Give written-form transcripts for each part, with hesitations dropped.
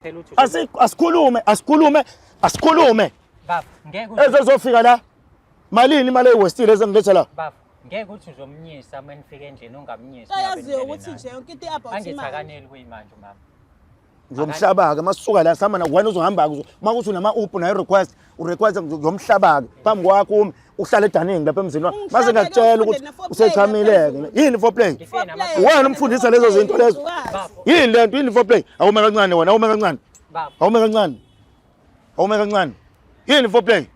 Phela uthi Asikhulume, asikhulume, asikhulume. Baba, ngeke uze Ezozofika la. Malini imali eyiwestile ezengiletha la? Baba, ngeke uthi uzomnyisa uma nifika endlini ungamnyisi. Ayaziyo ukuthi nje yonke into i-about Angithi imali. akaneli kuyimanje umama. Ngizomhlaba-ke masisuka la sihamba na wena uzohamba-ke uma kuthi unama-uphu nayo request urequest ngizomhlaba-ke phambi kwakho umi uhlale edaningi lapha emzini wakho mase Ungihlabeke, ngiyakutshela ukuthi ufunde ne-foreplay usechamile-ke ngaphezulu. yini foreplay Ngifike Foreplay. nama- Wena umfundisa lezo zinto lezo. Wazi. Yini le nto? Yini foreplay? Awume kancane wena, awume kancane. Baba, Awume kancane. Awume kancane. Yini foreplay?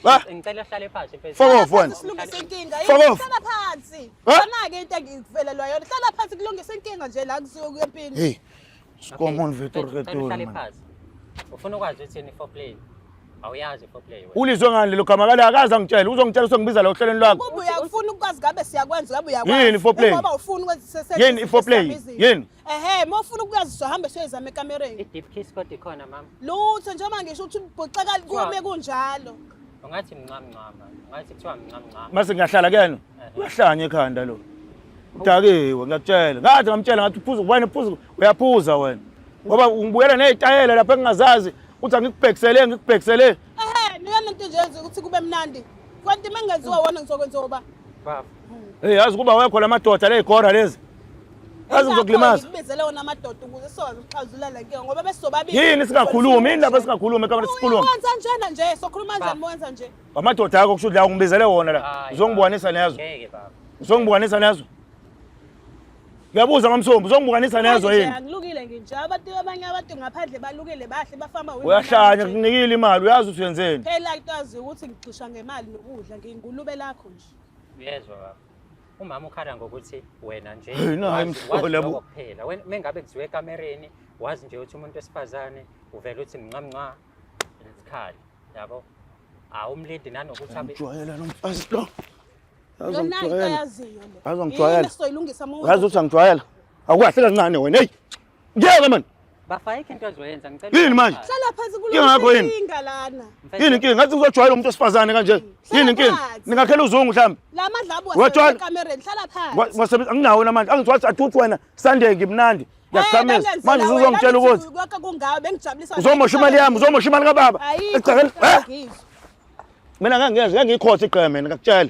Ah. ngicela uhlale phansi mfethu. Fuck off wena. Silungise inkinga. Fuck off. Hlala phansi. Ha? Yona-ke into engikuvelelwa yona. Hlala phansi kulungise inkinga nje la kusuke kuyempini. Hey. Skomon Mfethu, Vitor ngicela uhlale Ketori man. phansi. Ufuna ukwazi ukuthi yini foreplay? Awuyazi foreplay wena. Ulizwe ngani lelo gama kale akaze angitshele uzongitshela usongibiza la ohlelweni lwakho. Kuba uyakufuna ukwazi ngabe siyakwenza ngabe uyakwazi. Yini foreplay? Ngoba ufuna ukwenza sese. Yini i-foreplay? Yini? Ehhe, uma ufuna ukwazi sohambe siyoyizama ekamereni. I-deep kiss kodwa ikhona mama. Lutho njengoba ngisho ukuthi ubhuxeka kume kunjalo. Ungathi mncamncama, ungathi kuthiwa mncamncama. Mase ngiyahlala kuyena. Uyahlanya ekhanda lo. Udakiwe ngiyakutshela. Ngathi ngamtshela ngathi uphuza wena uphuza uyaphuza wena. Ngoba ungibuyela nezitayela lapha engingazazi uthi angikubhekisele ngikubhekisele. Ehhe, niyona into nje yenza ukuthi kube mnandi. Kanti uma ngenziwa wona ngizokwenziwa uba? Baba, Hey yazi kuba wekho lamadoda lezigora lezi. Yazi ngizokulimaza. Ngibizele wona amadoda ukuze sizokwazi ukuxazulula le nkinga ngoba besisobabili. Yini singakhulumi? Yini lapha singakhulumi ekamera sikhulume? Wenza njena nje, sokhuluma kanjani uma wenza nje? Amadoda akho kusho ukuthi la ungibizele wona la. Hayi, Uzongibukanisa nezo. ngeke baba. Uzongibukanisa nezo. Ngiyabuza ngamsombi uzongibukanisa nezo Manje nje yini? Angilukile nginje abantu abanye abantu ngaphandle balukile bahle bafama Uyahlanya kunikile imali uyazi ukuthi uyenzeni. Phela into ukuthi ngigxisha ngemali nokudla ngingulube lakho nje. Uyezwa baba. Umama ukhala ngokuthi wena nje Hey, nayi wazi imhlola bu. lokho kuphela. Wena mengabe kuziwe ekamereni, wazi nje ukuthi umuntu wesifazane uvela uthi mncamnca isikhali, yabo. Awumlindi nanokuthi abe Ngijwayela lo mfazi lo. Yazi Yona into angijwayela. yaziyo le. Yazi angijwayela. Yini esizoyilungisa uma Uyazi ukuthi angijwayela. Awukahle kancane wena. Hey. Ngiyeke man. Bafa ayikho into ozoyenza ngicela. Yini manje? Hlala phansi Inkinga yakho yini? inkinga lana. Yini inkinga? Ngathi ngizojwayela umuntu wesifazane kanje. Yini inkinga? phansi. Ningakhela uzungu mhlawumbe. La madla abo Wetshwala. ekamereni hlala phansi. Wasebenza anginawo namandla. Angithi wathi athi wena Sunday ngimnandi. Ngiyakuthamisa. Manje uzongitshela ukuthi konke kungawe bengijabulisa. uzomosha imali yami, uzomosha imali kababa. Ayikho. Egcekeni. Eh? Ngizwa. Mina ngeke ngeke ngiyikhothe igqeme mina ngakutshela.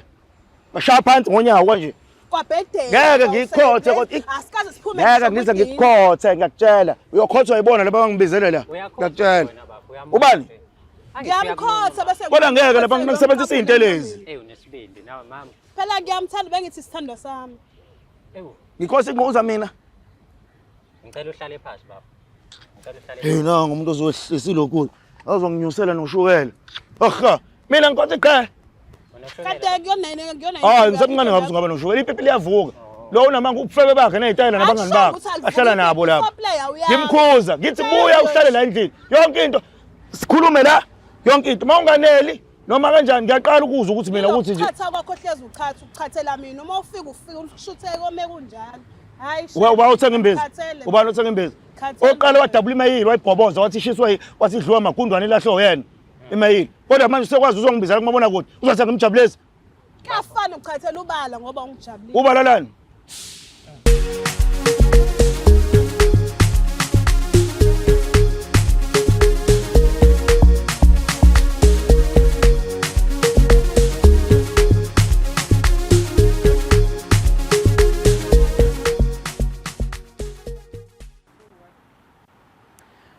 Ngashaya phansi ngonyawo kanje. Kwabhedela. Ngeke ngiyikhothe kodwa Asikaze siphume. Ngeke ngize ngikukhothe ngiyakutshela. Uyokhothwa yibona laba bangibizele la. Uyakhotha Ngiyakutshela. wena baba, uyamosha Ubani? nje. Angithi Ngiyamkhotha bese Kodwa ngeke lapha ngisebenzisa izinto lezi. Ewu nesibindi nawe mama. Phela ngiyamthanda bengithi sithandwa sami. Ewu, Ngikhosi inquza mina. ngicela uhlale phansi baba. Ngicela uhlale. Hey nangu umuntu ozohlisa ilokhulu. Azonginyusela noshukela. Aha, mina ngikhothi qhe. Unoshukela. Kade kuyona yini kuyona Hayi ngisemncane ngabe ungaba noshukela ipipi liyavuka. Lo unamanga ubufebe bakhe nezitayela nabangani bakhe. Ahlala nabo lapho. Ngimkhuza ngithi buya uhlale la endlini. Yonke into sikhulume la yonke into. Mawunganeli noma kanjani ngiyaqala ukuzwa ukuthi mina ukuthi nje Uchatha kwakho hlezi uchatha uchathela mina uma ufika ufika ushutheke ome kunjalo. Hayi. Uba uthenga imbiza. Khathele. Ubani othenga imbiza? Khathele. Oqala wadabula imayili wayibhoboza wathi ishiswe wathi idliwa amagundwane ilahlwe yena imayili. Kodwa manje usekwazi uzongibizela kumabona kude. Uzothi ngimjabulise. Kuyafana uchathela ubala ngoba ungijabulile. Ubalalani?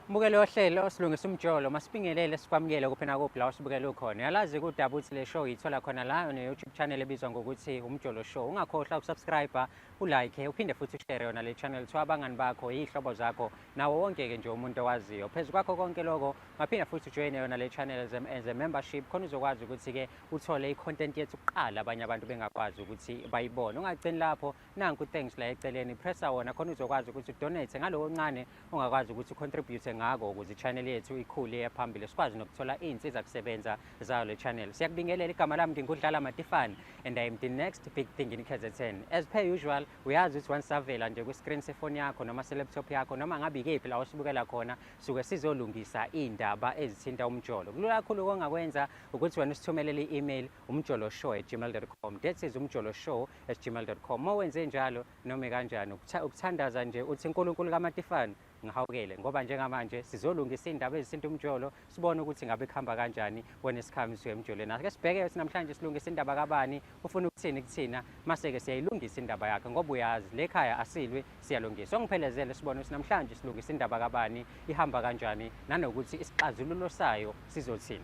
Mbukelo yohlelo silungisa umjolo masibingelele sikwamukele kuphi nakuphi la usibukele ukhona. Uyalazi kudaba ukuthi le show uyithola khona la ne YouTube channel ebizwa ngokuthi Umjolo Show. Ungakhohlwa ukusubscribe, ulike, uphinde futhi ushare yona le channel to abangani bakho, izihlobo zakho, nawo wonke ke nje umuntu owaziyo. Phezu kwakho konke lokho, ungaphinda futhi ujoin yona le channel as a membership khona uzokwazi ukuthi ke uthole i-content yethu kuqala abanye abantu bengakwazi ukuthi bayibone. Ungagcini lapho, nanku thanks la eceleni, pressa wona khona uzokwazi ukuthi udonate ngaloko okuncane ongakwazi ukuthi ucontribute ngako ukuze i-channel yethu ikhule iye phambili sikwazi nokuthola iy'nsiza kusebenza zayo le channel. Siyakubingelela, igama lami ngingudlala Matifane and I am the next big thing in KZN. As per usual, uyazi ukuthi once savela nje kwi-screen sefoni yakho noma se-laptop yakho noma ngabe ikephi la osibukela khona, suke sizolungisa iy'ndaba ezithinta umjolo. Kulula kakhulu ongakwenza ukuthi wena usithumelele i-email umjoloshow@gmail.com. That is umjoloshow@gmail.com. Uma wenze njalo noma kanjani ukuthandaza nje uthi uNkulunkulu kaMatifane Ngihawukele ngoba njengamanje sizolungisa iy'ndaba ezisinta umjolo, sibone ukuthi ngabe kuhamba kanjani when it comes to emjolweni. Ake sibheke ukuthi namhlanje silungisa indaba kabani, ufuna ukuthini kuthina, mase-ke siyayilungisa indaba yakhe ngoba uyazi le khaya asilwi, siyalungisa. Ongiphelezele sibone ukuthi namhlanje silungisa indaba kabani, ihamba kanjani, nanokuthi isixazululo sayo sizothini.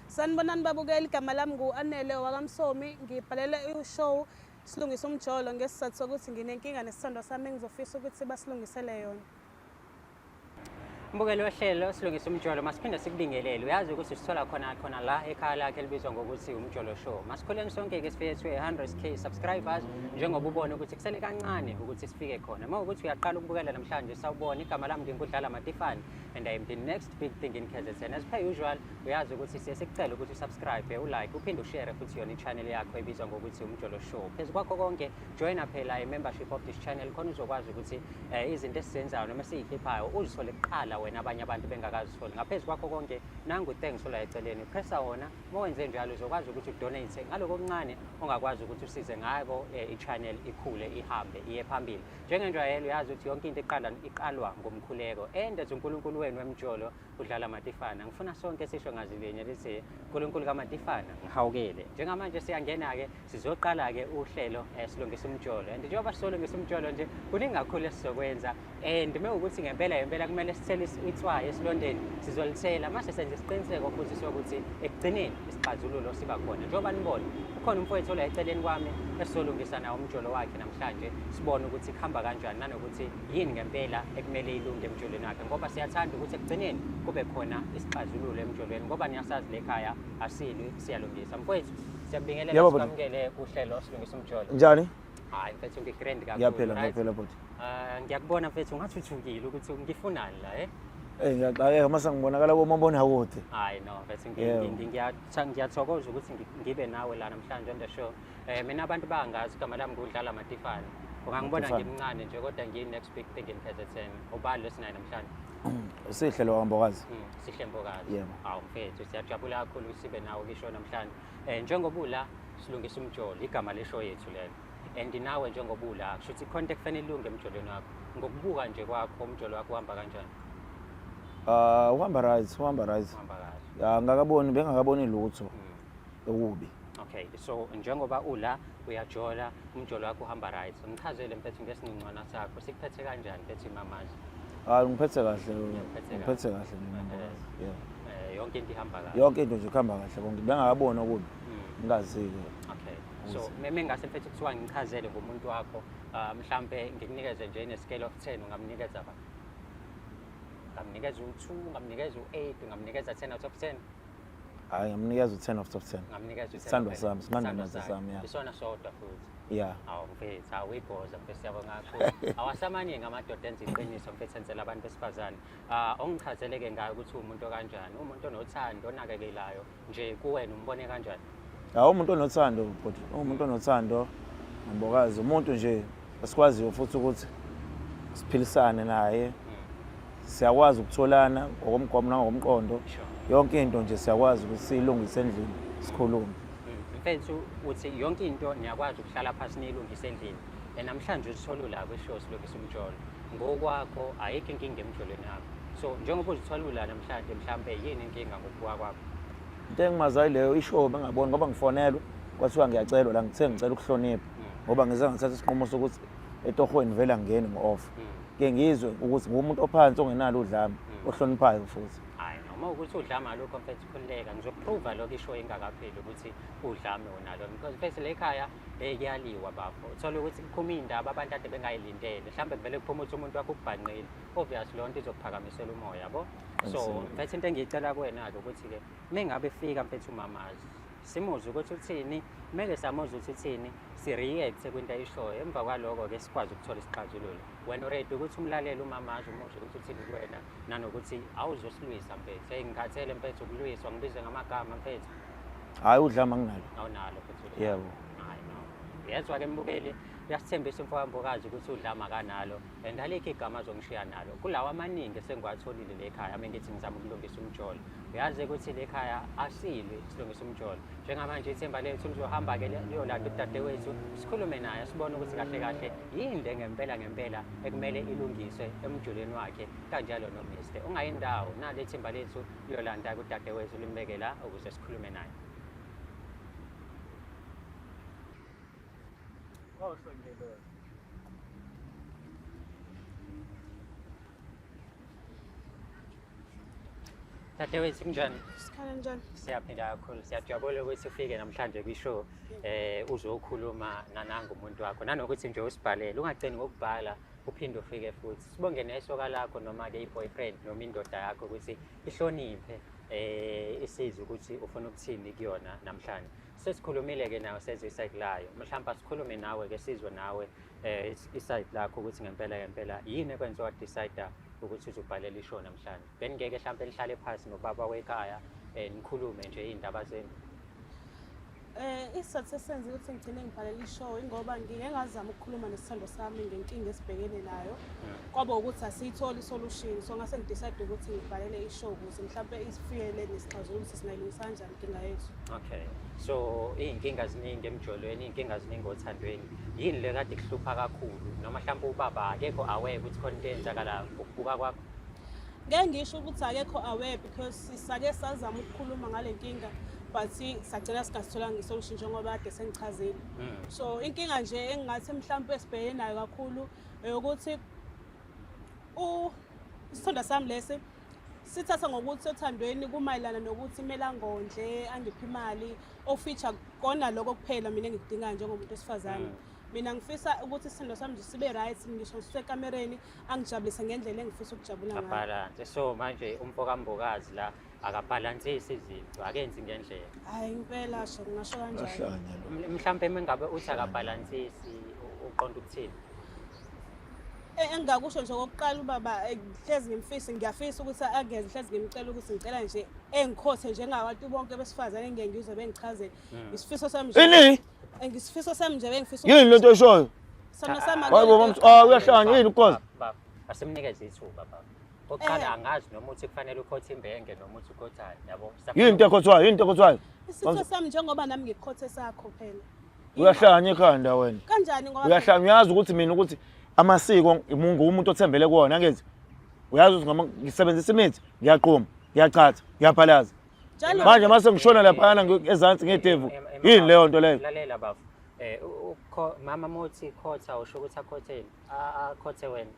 Sanibonani babukeli, igama lami ngu-Anele wakaMsomi. Ngibhalele i-show Silungisa Umjolo ngesizathu sokuthi nginenkinga nesithandwa sami engizofisa ukuthi basilungisele yona. Mbukeli wehlelo Silungisa Umjolo, masiphinde sikubingelele. Uyazi ukuthi sithola khona khona la ekhaya lakhe elibizwa ngokuthi Umjolo Show. Masikhuleni sonke-ke sifike to 100K subscribers, njengoba ubona ukuthi kusele kancane ukuthi sifike khona. Uma ukuthi uyaqala ukubukela namhlanje, sawubona, igama lami nginguDlala Matifane and I am the next big thing in KZN. As per usual, uyazi ukuthi siye sikucela ukuthi usubscribe, ulike, uphinde ushare futhi yona i-channel yakho ebizwa ngokuthi Umjolo Show. Phezu kwakho konke, joina phela i-membership of this channel khona uzokwazi ukuthi izinto esizenzayo noma esiyikhiphayo uzithole kuqala wena abanye abantu bengakazitholi. Ngaphezu kwakho konke, nangu thanks ola eceleni, pressa wona. Uma wenze njalo uzokwazi ukuthi udonate ngaloko okuncane ongakwazi ukuthi usize ngako i-channel ikhule, ihambe iye phambili. Njengenjwayelo uyazi ukuthi yonke into iqalwa ngomkhuleko. And as uNkulunkulu wenu wemjolo uDlala Matifana, ngifuna sonke sisho ngazilinye lithi uNkulunkulu kaMatifana ngihawukele. Njengamanje siyangena-ke, sizoqala-ke uhlelo Silungisa Umjolo. And njengoba sizolungisa umjolo nje, kuningi kakhulu esizokwenza. And uma ukuthi ngempela ngempela kumele sithele itswayi esilondeni, sizolithela. Mase senze isiqiniseko futhi sokuthi ekugcineni isixazululo siba khona. Njengoba nibona, ukhona umfowethu ola eceleni kwami esizolungisa nawo umjolo wakhe namhlanje, sibone ukuthi kuhamba kanjani nanokuthi yini ngempela ekumele ilunge emjolweni wakhe, ngoba siyathanda ukuthi ekugcineni kube khona isixazululo emjolweni, ngoba niyasazi le khaya asilwi, siyalungisa. Mfowethu, siyakubingelela, Yebo, bhuti. sikwamukele kuhlelo Silungisa Umjolo. Njani? Hayi mfethu, ngigrand kakhulu. Ngiyaphila, right? Ngiyaphila bhuti. Ah, ngiyakubona mfethu, ngathi uthukile ukuthi ngifunani la eh? Ngiyaxakeka mase ngibonakala komabonakude. Hayi no mfethu, ngiyathokoza ukuthi ngibe nawe la namhlanje on the show. Mina abantu bangazi, igama lami nguDlala Matifane. Ungangibona Matifane. ngimncane nje kodwa ngiyi next big thing in KZN. Ubani lo sinaye namhlanje? Sihle lo Mbokazi. Sihle Mbokazi. Yebo. Hawu mfethu, siyajabula kakhulu ukuthi sibe nawe kisho namhlanje. Njengoba ula Silungisa Umjolo, igama le show yethu lelo. And nawe njengoba ula, kusho ukuthi ikhona into ekufanele ilunge emjolweni wakho. Ngokubuka nje kwakho umjolo wakho uhamba kanjani? Uhamba right, uhamba right. Uhamba kahle. Ya, ngakaboni, bengakaboni lutho okubi. Okay, so njengoba ula uyajola, umjolo wakho uhamba right. Ngichazele mfethu ngesincuncwana sakho, sikuphethe kanjani mfethu imamazi? Ngiphethe kahle, Ngiphethe ngiphethe kahle. kahle mina Mbokazi. Yebo. Yonke into ihamba kahle. Yonke into nje ihamba kahle konke. Bengakaboni okubi. Ngingazi-ke. Okay. So mengase mfethu kuthiwa ngichazele ngomuntu wakho, mhlambe ngikunikeze nje in a scale of 10 ungamnikeza ba? Ungamnikeza u2, ungamnikeza u8, ungamnikeza 10 out of 10? Hayi, ngamnikeza u10 out of 10. Ngamnikeza u10. Isithandwa sami, Isithandwa simandla sakhe. sami, ya. Isona sodwa futhi. Yeah. Awu mfethu, awuyibhoza mfethu, siyabonga kakhulu. Awasamaningi amadoda enza iqiniso mfethu, enzela abantu besifazane. Ongichazeleke ngayo ukuthi uwumuntu okanjani, umuntu onothando, onakekelayo nje kuwena umbone kanjani? Hawu, umuntu onothando bhuti, umuntu onothando Mbokazi, umuntu nje esikwaziyo futhi ukuthi siphilisane naye. Siyakwazi ukutholana ngokomgomo nangokomqondo. Yonke into nje siyakwazi ukuthi siyilungise endlini, sikhulume. Mfethu, uthi yonke into niyakwazi ukuhlala phansi niyilungise endlini. Namhlanje uzithola ula kwishow Silungisa Umjolo. Ngokwakho ayikho inkinga emjolweni yakho. So njengoba uzithola ula namhlanje, mhlambe yini inkinga ngokubuka kwakho? Into engimazayo leyo ishow bengaboni ngoba ngifonelwe kwathiwa ngiyacelwa la, ngithe ngicela ukuhlonipha ngoba ngize ngathatha isinqumo sokuthi etohweni vele angingeni ngo-off. Ke ngizwe ukuthi ngumuntu ophansi ongenalo udlame, ohloniphayo futhi. Hayi noma ukuthi udlame alukho mfethu, khululeka, ngizokuprova lokho ishow ingakapheli ukuthi udlame unalo, because mfethu le khaya kuyaliwa bafo. Uthola ukuthi kuphuma iy'ndaba abantu ade bengayilindele, mhlawumbe kuvele kuphume ukuthi umuntu wakho ukubhanqile, obvious leyo nto izokuphakamisela umoya yabo. So mfethu into engiyicela kuwena-ke ukuthi-ke mengabe efika mfethu umamazi, simuzwe ukuthi uthini, meke samuzwe ukuthi uthini, si-react-e kwinto ayishoyo, emva kwaloko-ke sikwazi ukuthola isixazululo. Wena uready ukuthi umlalele umamazi, umuzwe ukuthi uthini kuwena, nanokuthi awuzosilwisa mfethu. Hey, ngikhathele mfethu ukulwiswa, ngibize ngamagama mfethu. Hhayi, udlame anginalo. Awunalo mfethu udlame. Yebo. Hhayi no. Uyezwa-ke mbukeli, uyasithembisa umfokambokazi ukuthi udlama kanalo and alikho igama azongishiya nalo. Kulawa amaningi esengiwatholile le khaya, mengithi ngizama ukulungisa umjolo. Uyazi ukuthi le khaya asilwi silungisa umjolo. Njengamanje ithemba lethu lizohamba-ke liyolanda udadewethu, sikhulume naye sibone ukuthi kahle kahle yini le ngempela ngempela ekumele ilungiswe emjolweni wakhe kanjalo noMr. Ungayindawo, nalo ithimba lethu liyolanda kudadewethu limbeke la ukuze sikhulume naye. Dadewethu kunjani? Sikhala njani? Siyaphila kakhulu, siyajabula ukuthi ufike namhlanje kwi-show uzokhuluma nananga umuntu wakho nanokuthi nje usibhalele, ungagcini ngokubhala uphinde ufike futhi. Sibonge nesoka lakho noma-ke i-boyfriend noma indoda yakho ukuthi ihloniphe isizwe ukuthi ufuna ukuthini kuyona namhlanje. Sesikhulumile-ke nawe sezwe isayidi layo, mhlawumbe asikhulume nawe-ke sizwe nawe isayidi lakho ukuthi ngempela ngempela yini ekwenza wa-decide ukuthi uzobhalela ishow namhlanje. Beningeke mhlawumbe nihlale phansi nobaba wekhaya nikhulume nje iy'ndaba zenu. Isizathu esenza ukuthi ngigcine ngibhalela ishow ingoba ngike ngazama ukukhuluma nesithando sami ngenkinga esibhekene nayo. Kwaba ukuthi asiyitholi isolution, so ngase ngidecide ukuthi ngibhalele ishow ukuze mhlawumbe isifikele nesixazululo ukuthi singayilungisa kanjani inkinga yethu. Okay. So iy'nkinga ziningi emjolweni, iy'nkinga ziningi othandweni. Yini le kade kuhlupha kakhulu? Noma mhlawumbe ubaba akekho aware ukuthi khona into eyenzakalayo ngokubuka kwakho? Ngeke ngisho ukuthi akekho aware because sake sazama ukukhuluma ngale nkinga but sagcina singasitholanga isolution njengoba kade sengichazile. So inkinga nje engingathi mhlawumbe esibhekene nayo kakhulu eyokuthi isithonda sami lesi sithatha ngokuthi othandweni kumayelana nokuthi kumele angondle, angiphe imali, ofeature kona lokho kuphela mina engikudingayo njengomuntu wesifazane. Mina ngifisa ukuthi isithando sami nje sibe right ngisho sisekamereni angijabulise ngendlela engifisa ukujabula ngayo. Abhalanse. So manje umfokambokazi la akabhalansisi izinto, akenzi ngendlela. Hayi impela sho ngingasho kanjalo. Ahlanya lo. Mhlampe mengabe uthi akabhalansisi uqonda ukuthini? Engingakusho nje okokuqala ubaba hlezi ngimfisa, ngiyafisa ukuthi angenze, hlezi ngimcela ukuthi ngicela nje engikhothe njengabantu bonke besifazane engike ngizwe bengichazele. Isifiso sami nje. Ini? Ngisifiso sami nje bengifisa Yini lento oyishoyo? Sona sami Hayi bo mamsu, ah uyahlanya yini ukukhoza? Baba, asimnikeze ithuba baba. Okokuqala angazi noma uthi kufanele ukhothe imbenge noma uthi ukhothani, yabo. Yini into ekhothwayo? Yini into ekhothwayo? Isifiso sami njengoba nami ngikhothe sakho phela. Uyahlanya ekhanda wena. Kanjani ngoba Uyahlanya, uyazi ukuthi mina ukuthi amasiko ngumuntu othembele kuwona angithi. Uyazi ukuthi ngama ngisebenzisa imithi, ngiyaqhuma, ngiyachatha, ngiyaphalaza. Njalo Manje mase ngishona laphayana ezansi ngedevu. Yini leyo nto leyo? Lalela bafo. Mama mothi khotha usho ukuthi akhotheni? Akhothe wena.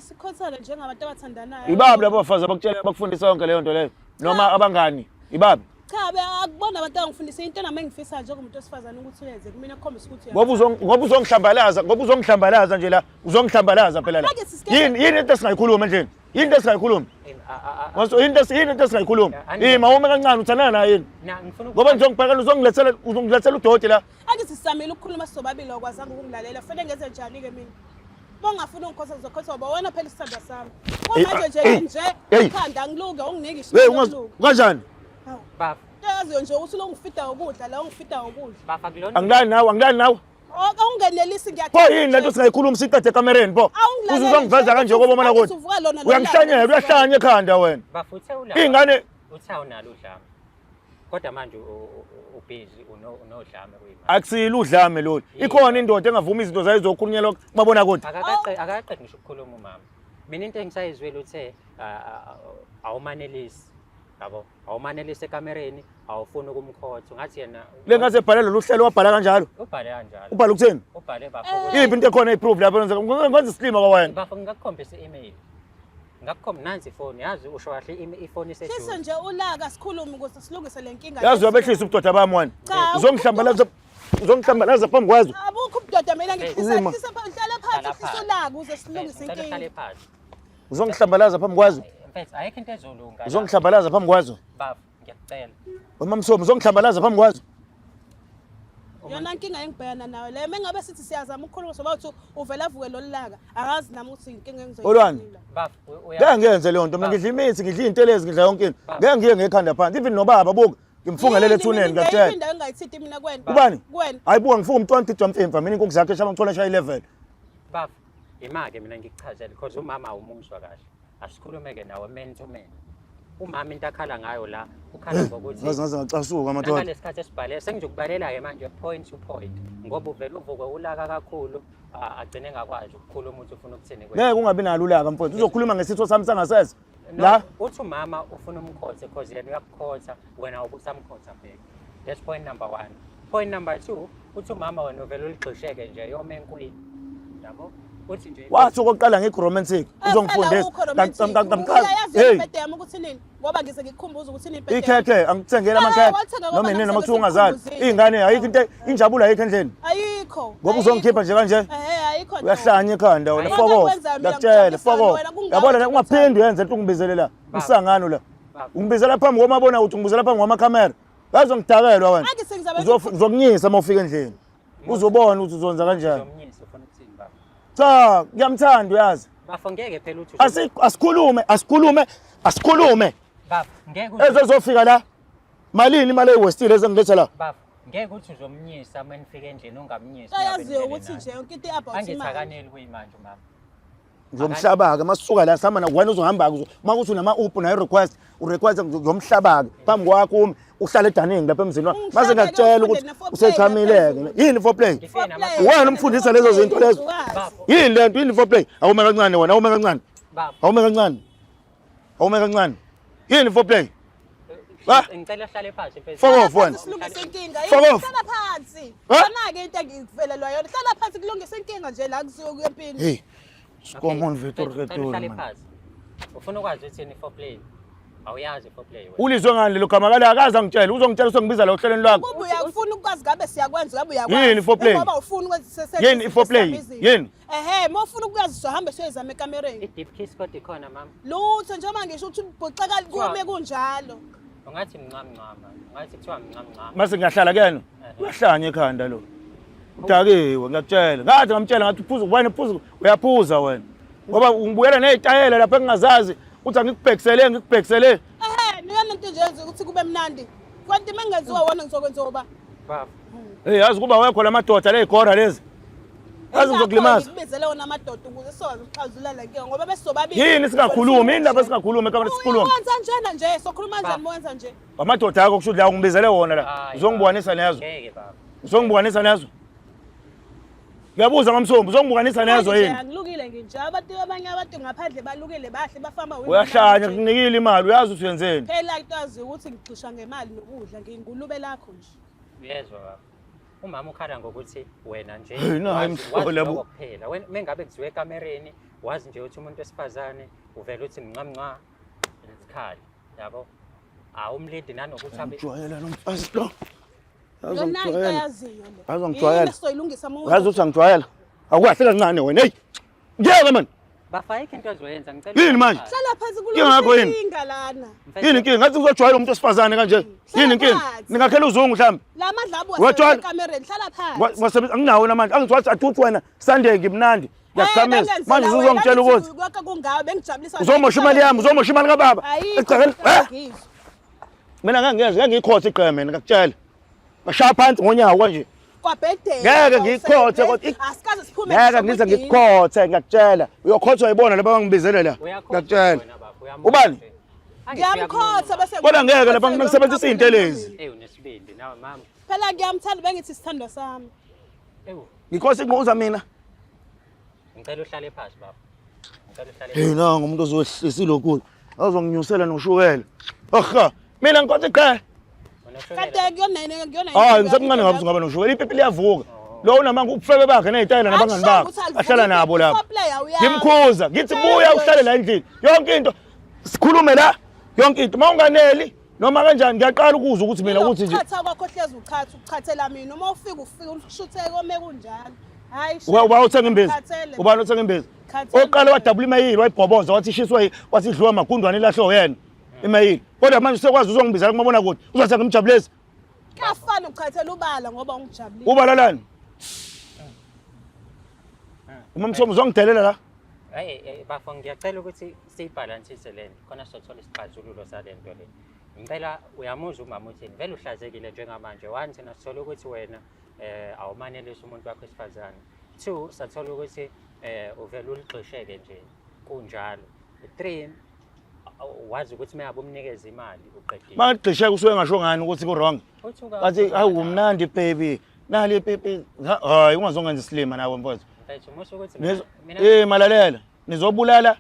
Sikhothane njengabantu abathandanayo. Ibabi labo bafazi abakutshela abakufundisa yonke leyo nto leyo noma abangani ibabi. Cha be akubona abantu abangifundisa into nami engifisa njengomuntu wesifazane ukuthi uyenze kumina kukhombisa ukuthi Ngoba ngoba uzongihlambalaza, ngoba uzongihlambalaza nje la, uzongihlambalaza phela la. Ake sisike- Yini yini into esingayikhuluma endlini? Yini into esingayikhuluma? Waso yini into yini into esingayikhuluma? Ima ume kancane uthandana naye yini? Na ngifuna Ngoba ngizongibhekela uzongilethela uzongilethela udoti la. Ake sisamile ukukhuluma sobabili akwazanga ukungilalela. Kufanele ngenze njani ke mina? Bongafuna ungikhotha ngizokhotha ngoba wena phela isithandwa sami. Manje nje nje Hey. ikhanda ngiluke unginike Hey isho. ungazi kanjani? Bafo, Yaziyo nje ukuthi lo ngifida ukudla la ungifida ukudla. bafo akulona. Angilali nawe, angilali nawe. Awungenelisi Pho yini lento singayikhuluma siqede ekamereni pho? Awungilaleli Uze uzongiveza nje, kanje kobona uthi kuthi. uvuka lona lona Uyangihlanyela, uyahlanya ekhanda wena. Bafo uthe ula. Iy'ngane Uthe awunalo udlame. Kodwa manje ubhizi unodlame kuyimanje. akusilo udlame lolu. Ikhona indoda engavuma izinto zayo zokhulunyelwa kumabonakude. Akakaqedi ngisho ukukhuluma umama. Mina into engisayizwile uthe awumanelisi. Yabo, awumanelisi ekamereni, awufuni ukumkhotha. Ungathi yena Le ngaze ebhale lolu hlelo wabhala kanjalo. ubhale kanjalo. Ubhala ukuthini? Ubhale bafo ukuthi Iphi into ekhona eyiproof lapho yenza ngwenza isilima kwawena. bafo ngingakukhombisa i-email. Ngakukhombisa nansi ifoni, yazi usho kahle ifoni Hlise iseduze. nje ulaka sikhulume ukuze silungise le nkinga. Yazi uyabehlisa ubudoda bami wena. Cha, Uzongihlambalaza uzongihlambalaza phambi kwazo. Abukho ubudoda mina ngihlisa Uma. hlisa hlala phansi Hlala hlisa phansi. ulaka ukuze silungise Ngicela uhlale inkinga. phansi. Uzongihlambalaza phambi kwazo. Mfethu ayikho into ezolunga. la. Uzongihlambalaza phambi kwazo. Bafo, ngiyakucela. Wema Msomi uzongihlambalaza phambi kwazo. Yona nkinga engibhekana nayo le mengabe sithi siyazama ukukhuluma soba uthi uvela avuke lolu laka akazi nami ukuthi inkinga Olwani? engizoyila. Bafo, Ngeke ngiyenze leyo nto mina ngidla imithi, ngidla iy'ntelezi, ngidla yonke into. Ngeke ngiye ngekhanda phansi. Even nobaba buka. Ngimfungelele ethuneni ngiyakutshela. Indawo engayithinti mina kuwena. Ubani? Kuwena. Hayi buka ngifunga umntwana udidwa mfimfa mina inkukhu zakhe eshaya ngithola eshaya i-level. Baba, ima-ke mina ngikuchazele because umama awumuzwa kahle. Asikhulume-ke nawe man to man. Umama into akhala ngayo la, ukhala ngokuthi Ngaze ngaze ngacasuka madoda. Nangalesi esibhalele sengizokubalela-ke manje point to point ngoba uvele uvuke ulaka kakhulu agcine engakwazi ukukhuluma ukuthi ufuna ukuthini kuwena. Ngeke ungabi nalo ulaka mfowethu. Uzokhuluma ngesitho sami sangasese. La uthi umama ufuna umkhothe because yena uyakukhotha wena ubusamkhotha back. That's point number one. Point number two, uthi umama wena uvele uligxisheke nje yome enkwini. Yabo? Uthi nje wathi okokuqala ngikho romantic uzongifundisa ngamchaza. Hey, ibhede yami ukuthi nini? Ngoba ngize ngikukhumbuze ukuthi nini ibhede. Ikhekhe angikuthengele amakhekhe noma inini noma kuthiwa ungazali. Iy'ngane ayikho into injabulo ayikho endlini. Ayikho. Ngoba uzongikhipha nje kanje. Ehhe ayikho. Uyahlanya ekhanda wena fuck off. Ngiyakutshela fuck off. Yabona ungaphindi uyenze into ungibizele la. Umsangano la. Ungibizela phambi komabona ukuthi ungibizela phambi kwamakhamera. Yazi ngidakelwa wena. Ngizokunyisa uma ufika endlini. Uzobona ukuthi uzonza kanjani. Cha, ngiyamthanda uyazi. Bafo ngeke phela uthi Asikhulume, asikhulume, asikhulume. Bafo ngeke Ezozofika la. Malini imali eyiwestile ezengiletha la? Bafo ngeke uthi uzomnyisa uma nifika endlini ungamnyisi. Ayaziyo ukuthi nje yonke into about imali. Angithakaneli kuyimanje umama. Ngizomhlaba-ke uma sisuka la sihamba wena uzohamba-ke uma kuthi unama-up nayo request urequest ngizomhlaba-ke phambi kwakho ume uhlale edaningi lapha emzini wakho mase ngiyakutshela ukuthi usechamile-ke yini for play wena umfundisa lezo zinto lezo yini le nto yini for play awume kancane wena awume kancane awume kancane awume kancane yini for play Ba? Ngicela uhlale phansi mfethu. Fuck off wena. Silungise inkinga. Fuck off. Hlala phansi. Khona-ke into engikuvelelwa yona. Hlala phansi kulungise inkinga nje la kusuke kuye empini. Hey. Skomon Vitor Ngicela uhlale phansi. Ufuna ukwazi uthini for play? Awuyazi for play wena. Ulizwe ngani lelo gama kale akaze angitshele uzongitshela usongibiza la ohlelweni lwakho. Kuba uyakufuna ukwazi ngabe siyakwenza ngabe uyakwazi. Yini for play? Ngoba ufuna ukwenza sese. Yini for play? Yini? Ehhe, uma ufuna ukuyaziswa hambe siyoyizama ekamereni. I-deep kiss kodwa ikhona mama. Lutho njengoba ngisho ukuthi ubhuxeka kume kunjalo. Ungathi mncamncama, ungathi kuthiwa mncamncama. Mase ngiyahlala kuyena. Uyahlanya ekhanda lo. Udakiwe ngiyakutshela. Ngathi ngamtshela ngathi uphuza wena uphuza uyaphuza wena. Ngoba ungibuyela nezitayela lapha engingazazi uthi angikubhekisele ngikubhekisele. Ehhe, niyona into nje yenza ukuthi kube mnandi. Kanti uma ngenziwa wona ngizokwenziwa uba? Baba. Hey yazi kuba wekho lamadoda lezigora lezi. Yazi ngizokulimaza. Ngikubizele wona amadoda ukuze sizokwazi ukuxazulula le nkinga ngoba besobabili. Yini singakhulumi? Yini lapha singakhulumi ekamera sikhuluma? Wenza njena nje, sokhuluma kanjani wenza nje? Amadoda akho kusho ukuthi la ungibizele wona la. Uzongibukanisa nezo. Ngeke baba. Uzongibukanisa nezo. Ngiyabuza ngomsombo, uzongibukanisa nezo yini? Angilukile nginje. Abantu abanye abantu ngaphandle balukile bahle bafamba Uyahlanya kunikile imali, uyazi ukuthi uyenzeni. Phela into ukuthi ngigxisha ngemali nokudla, ngiyingulube lakho nje. Uyezwa baba. Umama ukhala ngokuthi wena nje Hey, nayi wazi- imhlola wazi bo. lokho kuphela. Wena mengabe kuziwe ekamereni wazi nje ukuthi umuntu wesifazane uvele uthi mncamnca isikhali yabo. Awumlindi nanokuthi abe Ngijwayela lo mfazi lo. Yazi Yona into angijwayela. ayaziyo le. Yazi angijwayela. Yini esizoyilungisa uma Yazi ukuthi angijwayela. Awukahle kancane wena. Hey. Ngiyeke man. Bafa ayikho into ozoyenza ngicela. Yini manje? Hlala phansi Inkinga yakho yini? inkinga lana. Yini inkinga? Ngathi uzojwayela umuntu wesifazane kanje. Yini inkinga? phansi. Ningakhela uzungu mhlawumbe. La madlabu Wajwayela. wasekamereni hlala phansi. Wasebenza anginawo namanje. Angithi wathi athi wena Sunday ngimnandi. Ngiyakuthamisa. Manje uzongitshela ukuthi konke kungawe bengijabulisa. uzomosha imali yami, uzomosha imali kababa. Ayikho. Egcekeni. Eh? Ngizwa. Mina ngeke ngiyezwe, ngeke ngiyikhothe igqeme mina ngakutshela. Ngashaya phansi ngonyawo kanje. Kwabhedela. Ngeke ngiyikhothe kodwa asikaze siphume. Ngeke ngize ngikukhothe ngiyakutshela. Uyokhothwa yibona laba bangibizele la. Uyakhotha Ngiyakutshela. wena baba, uyamuka Ubani? nje. Angithi Ngiyamkhotha bese Kodwa ngeke lapha ngisebenzisa izinto lezi. Ewu nesibindi nawe mama. Phela ngiyamthanda bengithi sithandwa sami. Ewu Ngikhosi inquza mina. ngicela uhlale phansi baba. Ngicela uhlale. Hey nangu umuntu ozowehlisa ilokhu. Azonginyusela noshukela. Aha, mina ngikhotha iqhe. Wena ushukela. Kade kuyona yini kuyona yini. Hayi ngisemncane ngabe ungaba noshukela ipipi liyavuka. Lo unamanga ubufebe bakhe nezitayela nabangani bakhe. Ahlala nabo lapha. Ngimkhuza ngithi buya uhlale la endlini. Yonke into sikhulume la yonke into. Mawunganeli noma kanjani ngiyaqala ukuzwa ukuthi mina ukuthi nje Uchatha kwakho hlezi uchatha uchathela mina uma ufika ufika ushutheke kome kunjalo. Hayi. Uba uthenga imbiza. Khathele. Ubani othenga imbiza? Khathele. Oqala wadabula imayili wayibhoboza wathi ishiswe wathi idliwa amagundwane ilahlwe uyena imayili. Kodwa manje usekwazi uzongibizela kumabonakude uzothi angimjabulisi. Kuyafana uchathela ubala ngoba ungijabulile. Ubalalani? Uma Msomo uzongidelela la. Hey bafo ngiyacela ukuthi siyibhalansise lento khona sizothola isixazululo salento le. Ngicela uyamuzwa umama uthini? Vele uhlazekile njengamanje. One, thina sithola ukuthi wena awumanelisi umuntu wakho wesifazane. Two, sathola ukuthi uvele uligxisheke nje kunjalo. Three, wazi ukuthi uma ngabe umnikeza imali uqedile. Mangigxisheka usuke ngasho ngani ukuthi ku wrong. Wathi hawu kumnandi baby. Nali pipi. Hayi ungazongenza isilima nawe mfowethu. Mfethu musa ukuthi mina Malalela nizobulala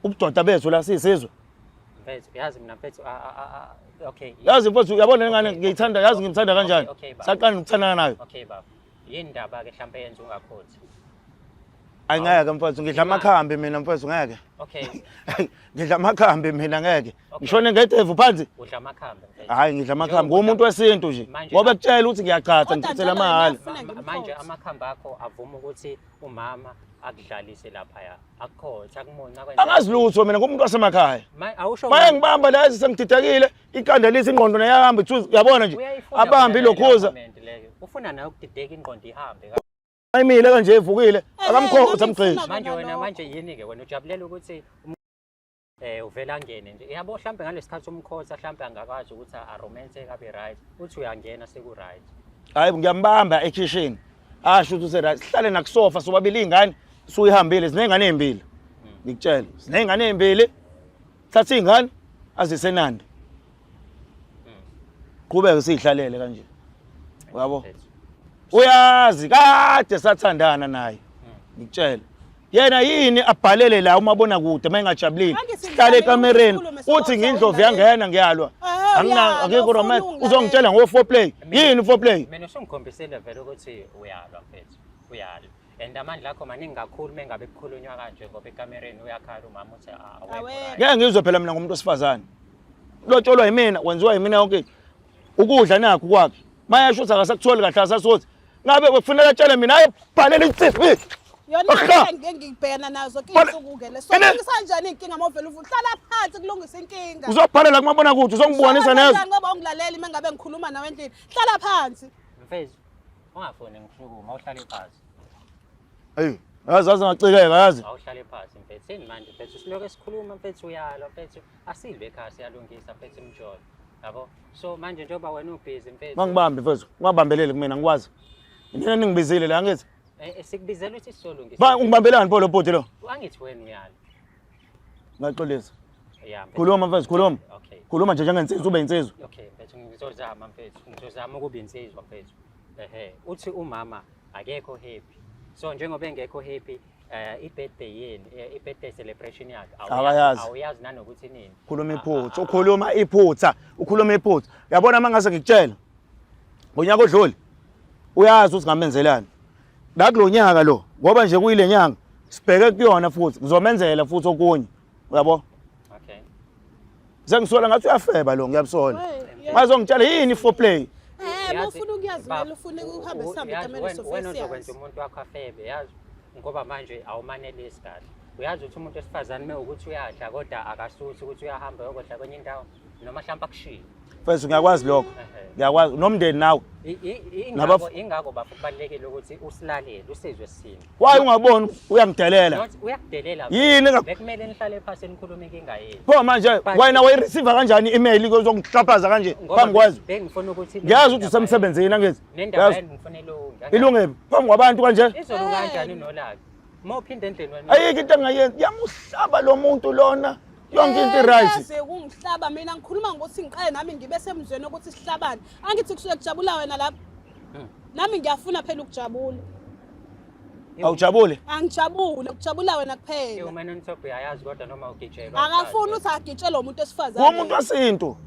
ubudoda bethu la siyisizwe. Mfethu yazi mina mfethu okay. Yazi mfethu uyabona lengane ngiyithanda yazi ngimthanda kanjani. Saqala nokuthandana nayo. Okay baba. Yini ndaba ke mhlambe yenza ungakhothi? Ayi ngeke mfethu ngidla amakhambi mina mfethu ngeke. Okay. Ngidla amakhambi mina ngeke. Ngishone ngedevu phansi. Udla amakhambi mfethu. Hayi ngidla amakhambi ngumuntu wesintu nje. Ngoba ekutshela ukuthi ngiyachatha ngithuthela amahhala. Manje amakhambi akho avuma ukuthi umama akudlalise laphaya. Akukhotha akumunca kwenza. Angazi lutho mina ngumuntu wasemakhaya. Awusho Maye ngibamba la sengididekile ikhanda lisi ingqondo nayahamba ithuza uyabona nje abambe ilokhuza. Ufuna nawe ukudideka ingqondo ihambe. Ayimile kanje evukile akamkhotha amgqishe. Manje wena manje yini ke wena ujabulela ukuthi uvela angene nje yabo mhlambe ngalesikhathi umkhotha mhlambe angakwazi ukuthi aromance kabe right uthi uyangena seku right. Hayi ngiyambamba ekhishini. Asho ukuthi use right. Sihlale nakusofa sobabili izingane suyihambile sinezingane ezimbili. Ngikutshela sinezingane ezimbili. Thatha izingane azisenandi. Qhubeke sihlalele kanje. Uyabo? Uyazi kade sathandana naye. Ngikutshela. Yena yini abhalele la umabona kude mayengajabulile. Sihlale ekamereni uthi ngindlovu yangena ngiyalwa. Angina akekho romance uzongitshela ngo foreplay. Yini foreplay? Mina usungikhombisile vele ukuthi uyalwa mfethu. Uyalwa. And amandla akho maningi kakhulu mengabe kukhulunywa kanje ngoba ekamereni uyakhala umama uthi awekho. Ngeke ngizwe phela mina ngomuntu wesifazane. Lotsholwa yimina, wenziwa yimina yonke into. Ukudla nakho kwakhe. Mayesho ukuthi akasakutholi kahle asasothi. Ngabe kufuneka atshele mina ayobhalela i-CV. Yona into engibhekana nazo kuyinsuku ke le. So lungisa kanjani inkinga uma uvela uhlala phansi kulungisa inkinga. Uzobhalela kumabonakude uzongibonisa nezwe. Ngoba ungilaleli uma ngabe ngikhuluma nawe endlini. Hlala phansi. Mfethu ungafuni ngisukuma uhlale phansi. Hey, yazi yazi ngacikeka yazi. Awuhlale phansi mfethu. Yini manje mfethu siloke sikhuluma mfethu uyalwa mfethu asilwe ekhaya siyalungisa mfethu imjolo. Yabo? So manje njengoba wena ubhizi mfethu. Mangibambe mfethu, ungabambeleli kumina ngikwazi. Nina ningibizile la angithi. Sikubizela ukuthi sizolungisa. Ba ungibambelani pho lo bhuti lo? Angithi wena uyalwa. Ngaxolisa. Yeah. mfethu. Khuluma mfethu, khuluma. Okay. Khuluma nje njengensizwa ube insizwa. Okay mfethu ngizozama mfethu. Ngizozama ukuba insizwa mfethu. Ehe, uthi umama akekho happy. So njengoba engekho happy i-birthday yenu, i-birthday celebration yakhe Akayazi. Awuyazi nanokuthi nini. Khuluma iphutha, ukhuluma iphutha, ukhuluma iphutha. Uyabona uma ngase ngikutshela ngonyaka odlule uyazi ukuthi ngamenzelani. La kulo nyaka lo ngoba nje kuyile nyanga sibheke kuyona futhi ngizomenzela futhi okunye. Uyabo? Okay. Sengisola ngathi uyafeba lo ngiyabusola. Bazongitshela yini foreplay? Uma ufuna ukuyazi kumele ufune uhambe sihambe ekamereni sofike Wena uzokwenza umuntu wakho afebe yazi ngoba manje awumanelisi kahle. Uyazi ukuthi umuntu wesifazane uma ukuthi uyadla kodwa akasuthi ukuthi uyahamba uyokudla kwenye indawo noma mhlawumbe akushiye. Mfethu ngiyakwazi lokho. Ngiyakwazi nomndeni nawe. Ingakho bafo kubalulekile ukuthi usilalele usizwe sisini. Why ungaboni uyangidelela? Uyakudelela. Yini bekumele nihlale phansi nikhulume inkinga yenu. Pho manje wena wayireceive kanjani i-email kozongihlaphaza kanje phambi kwazo? Bengifuna ukuthi Ngiyazi ukuthi usemsebenzini angithi. Nendaba yenu ngifuna ilunge. Ilunge phambi kwabantu kanje? Izolunga kanjani nolaka? Uma uphinda endlini wena. Ayikho into engayenza. Yamuhlaba lo muntu lona. Yonke into i-right. Yazi ukungihlaba mina ngikhuluma ngokuthi ngiqale nami ngibe semzweni ukuthi sihlabane. Angithi kusuke kujabula wena lapha. Nami ngiyafuna phela ukujabula. Awujabule? Angijabule, kujabula wena kuphela. Uma nonitop uyayazi kodwa noma ugitshelwa. Akafuni ukuthi agitshelwe umuntu wesifazane. Umuntu wesintu.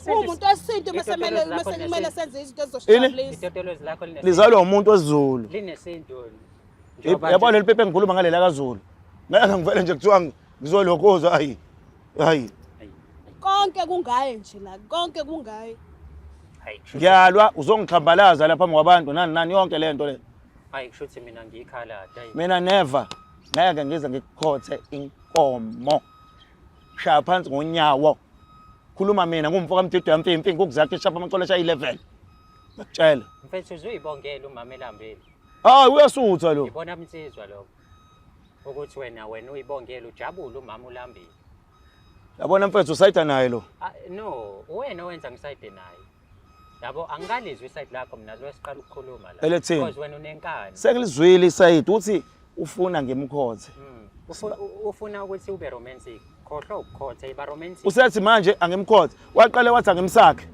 Umuntu wesintu mase kumele mase kumele senze izinto ezizosijabulisa. Itotolozi lakho linesintu. Lizalwa umuntu wesiZulu. Linesintu. Yabo leli pepe ngikhuluma ngalela kaZulu. Ngeke ngivele nje kuthiwa ngizolokhuza hayi. Hayi. Konke kungaye nje la, konke kungaye. Ngiyalwa uzongixhambalaza lapha phambi kwabantu nani nani yonke lento le. Hayi kusho ukuthi mina ngiyikhaladi. Mina never ngeke ngize ngikukhothe inkomo. Shaya phansi ngonyawo. Khuluma mina ngumfo kaMdido yamfimfi ngukuzakhe ishapa amacolo ashaya 11. Ngakutshela. Mfethu uzuyibongela umama elambile. Hayi uyasutha lo. Ngibona insizwa lokho. Ukuthi wena wena uyibongela ujabule umama ulambile. Yabona mfethu usayida naye lo. Ah, no, wena owenza ngisayide naye. Yabo angikalizwi isayidi lakho mina lo siqala ukukhuluma la. Elethini? Because wena unenkani. Sengilizwile isayidi uthi ufuna ngimkhothe. Ufuna ukuthi ube romantic. Khohlwa ukukhotha, iba romantic. Usethi manje angimkhothe. Waqale wathi angimsakhe.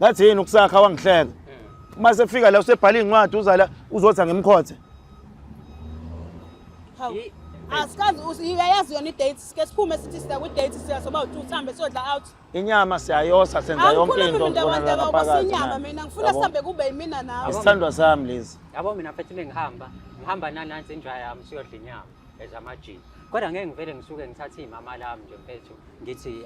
Ngathi yini ukusakha wangihleka. Uma sefika la usebhala incwadi uza la uzothi angimkhothe. Hawu. Asikazi uyayazi yona i-date sike siphume sithi siya kwi-date siya soba u-two sihambe siyodla out. Inyama siyayosa senza yonke Angikhulumi into mina kubonakala wandaba phakathi kwasinyama manje. mina ngifuna Yabo? sihambe kube yimina nawe. Isithandwa sami lezi. Yabo mina mfethu bengihamba, ngihamba nanansi inja yami siyodla inyama ezamajini. Kodwa ngeke ngivele ngisuke ngithathe imama lami nje mfethu ngithi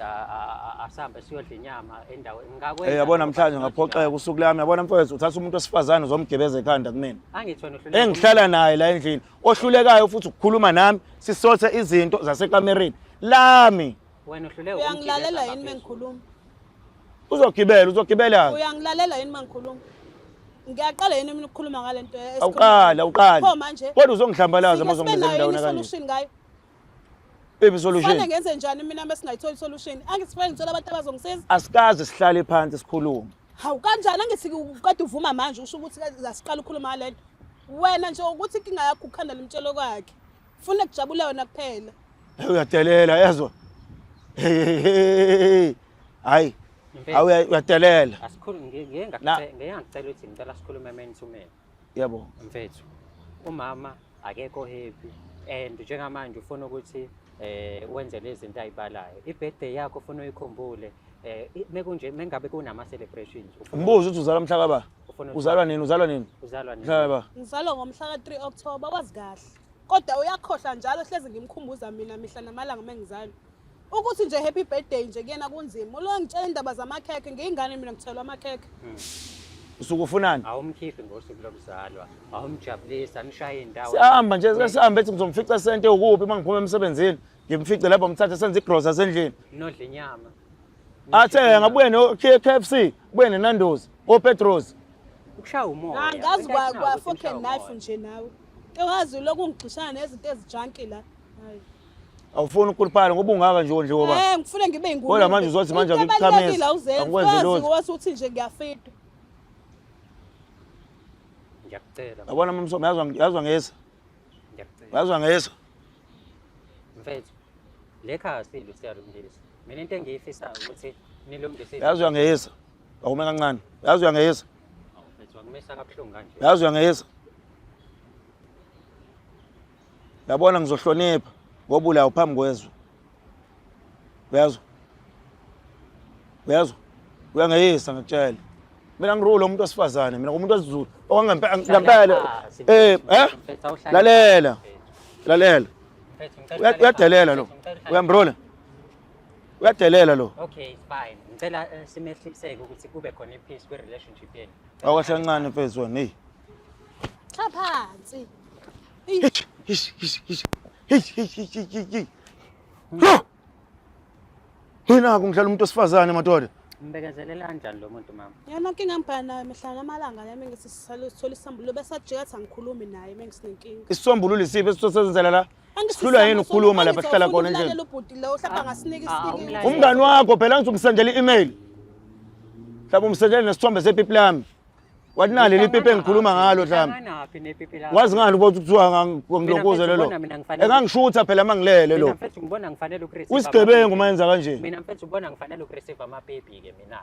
asambe siyodla inyama endaweni. Ngingakwenza Eh yabona lokho, namhlanje but not ngaphoxeka njalo. usuku lami yabona mfethu uthatha umuntu wesifazane uzomgebeza ekhanda kumina. Angithi wena uhluleka. Engihlala naye la endlini ohlulekayo futhi ukukhuluma nami sisothe izinto zasekamereni lami. Wena uhluleka Uyangilalela ukumgibeza yini ngaphezulu. mengikhuluma? Uzogibela uzogibela. Uyangilalela yini mangikhuluma? Ngiyaqala yini mina ukukhuluma ngale nto esikhuluma Awuqala awuqali. Pho manje? Kodwa uzongihlambalaza Sike uma sibe uzongibeza nayo yini endaweni kanje. i-solution ngayo? Iphi solution? Kufanele ngenze njani mina uma singayitholi i-solution? Angithi kufanele ngithole abantu abazongisiza? Asikaze sihlale phansi sikhulume. Hawu kanjani angithi kade uvuma manje usho ukuthi asiqala ukukhuluma ngale nto. Wena nje ukuthi inkinga yakho ukhanda lemtshelo kwakhe. Funa kujabula wena kuphela. Hey uyadelela yezwa. Hey. Hayi. Mfethu, Hayi uyadelela. Asikhulu ngeke Na- ngicela ukuthi ngicela sikhulume man to man. Yebo. Mfethu, umama akekho happy and njengamanje ufuna ukuthi wenze lezi zinto ayibalayo. I-birthday yakho ufuna uyikhumbule. Mekunje mengabe kunama celebrations ufuna Mbuzo ukuthi uzalwa mhla kaba. ufuna ukuthi- Uzalwa nini? Uzalwa nini? Uzalwa nini? Mhla kaba. Ngizalwa ngomhla ka-3 October wazi kahle. Kodwa uyakhohlwa njalo hlezi ngimkhumbuza mina mihla namalanga mengizalwa. Ukuthi nje happy birthday nje kuyena kunzima. Ulo ngitshela indaba zamakhekhe ngiyingane mina ngithelwa amakhekhe. Usuke ufunani? Awumkhiphi ngosuku lokuzalwa, awumjabulisa, nishaye indawo. Sihamba nje sihambe ethi ngizomfica sente ukuphi uma ngiphuma emsebenzini. Ngimfice lapho ngithathe senze igrosa sendlini. Nodla inyama. Athe ngabuye no KFC, buye neNando's, oPetros. Ukushaya umoya. Angazi Into kwa ayifuna kwa ukuthi fork and nishaywe knife umoya. nje nawe. Engazi lokhu ngigxishana nezinto ezijanki la. Hayi. Awufuni ukukhuluphala ngoba ungaka nje nje ngoba. Ngifuna ngibe ingulube. Kodwa manje uzothi manje Into angikuchamisi, ebalulekile awuzenzi. angikwenzi Wazi lutho. wazi ukuthi nje ngiyafida. Ngiyakucela. Yabona mamsomi yazwa yazwa ngesa. Ngiyakucela. Yazwa ngesa. Mfethu, le khaya silo siyalungisa. Mina into engiyifisayo ukuthi nilungise. izinto. Yazwa ngesa. Awume kancane. Yazwa ngesa. Awu, Mfethu, akumisa kabuhlungu kanje. Yazwa ngesa. Yabona ngizohlonipha ngoba ulawo phambi kwezwe. Uyazwa? Uyazwa? Uyangeyisa ngikutshela. Mina ngirule umuntu wesifazane, mina ngumuntu wesiZulu. Okwangempela ngempela. Phansi, mfethu, awuhlale Lalela. phansi, mfethu. Lalela. Mfethu, ngicela uhlale Uyadelela phansi, lo. mfethu, ngicela uhlale Uyamrola. Uyadelela lo. Okay, it's fine. Ngicela simehliseke ukuthi kube khona i-peace kwi-relationship yenu. Awukahle kancane mfethu wena, hey. Cha phansi. Hish hish hish hish. Hish hish hish hish hish. Lo. Yena ngidlala umuntu wesifazane madoda. Mbekezelela kanjani lo muntu mama? Yona inkinga engibhekana nayo mihla namalanga lami ngithi sithola isambulo bese ajika athi angikhulumi naye mengisinenkinga. Isisombululo isiphi esizosenzela la? Sihlulwa yini ukukhuluma lapha sihlala khona endlini? Ulalela ubhuti lo mhlawumbe angasinika isipiki. Umngani wakho phela ngithi umsendele i-email. Mhlawumbe umsendele nesithombe sepipi lami. Wathi nali leli pipi engikhuluma ngalo mhlawumbe. Hlanganaphi nepipi lakho? Wazi ngani ukuthi kuthiwa ngilokuze Mina lelo? mfethu, mina ngifanele- Engangishutha phela mangilele Mina lo. mfethu ngibona ngifanele ukureceive Uyisigebengu amapipi. uma yenza kanje. Mina mfethu ubona ngifanele ukureceive amapipi ke mina.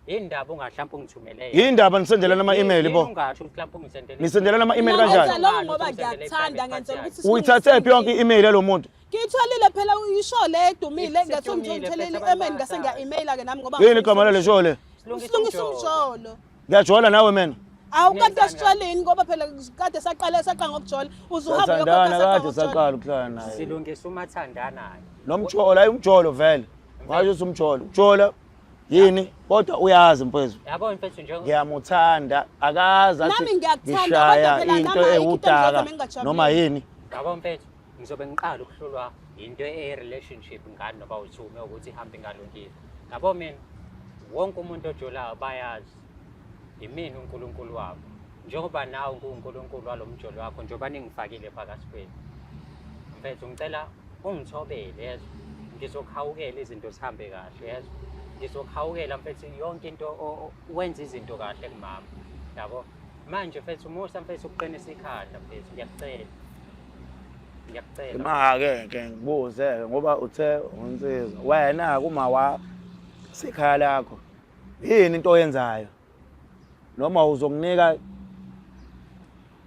Yindaba ungahlampe ungithumele. Yindaba nisendelana ama-email bo? Ungasho ukuthi mhlawumbe ungisendele. Nisendelana ama-email Mina kanjani? ngenza lokho ngoba ngiyakuthanda ngenzela ukuthi Uyithathe phi yonke i-email yalo muntu? Ngiyitholile phela isho le edumile ngathi Isidumile, ngitholile mfethu, abantu i-email ngase bayasazi. ngiya-emaila ke nami ngoba Yini igama lale show le? Silungisa umjolo. Ngiyajola nawe mina. Awu kade Nenzani sitshaleni ngoba phela kade saqala saqa ngokujola uzuhamba Sathandana uyokhokha kade saqa ngokujola. saqala ukuhlala naye. Silungisa umathandanayo. Nomjolo hayi umjolo vele. Washo ukuthi umjolo. Ujola yini? Kodwa uyazi mfethu. Yabo mfethu nje Ngiyamuthanda akazi athi Nami ngiyakuthanda, ngishaya kodwa phela into nami ayikho into ewudaka engizoze ngingajabulile. noma yini. yabo mfethu ngizobe ngiqala ukuhlulwa into e-relationship ngani noba uthume ukuthi ihambe ingalungile. Yabo mina wonke umuntu ojolayo bayazi imina uNkulunkulu wabo. Njengoba nawe unguNkulunkulu walomjolo wakho njengoba ningifakile phakathi kwenu. Mfethu ngicela ungithobele yezwa. Ngizokuhawukela izinto zihambe kahle, yezwa. Ngizokuhawukela mfethu yonke into wenze izinto kahle kumama. Yabo? Manje mfethu musa mfethu ukuqinisa ikhanda mfethu, ngiyakucela. Ngiyakucela. Ma-ke ke ngibuze-ke ngoba uthe unsizwa wena kuma wa sekhaya lakho yini into oyenzayo noma uzokunika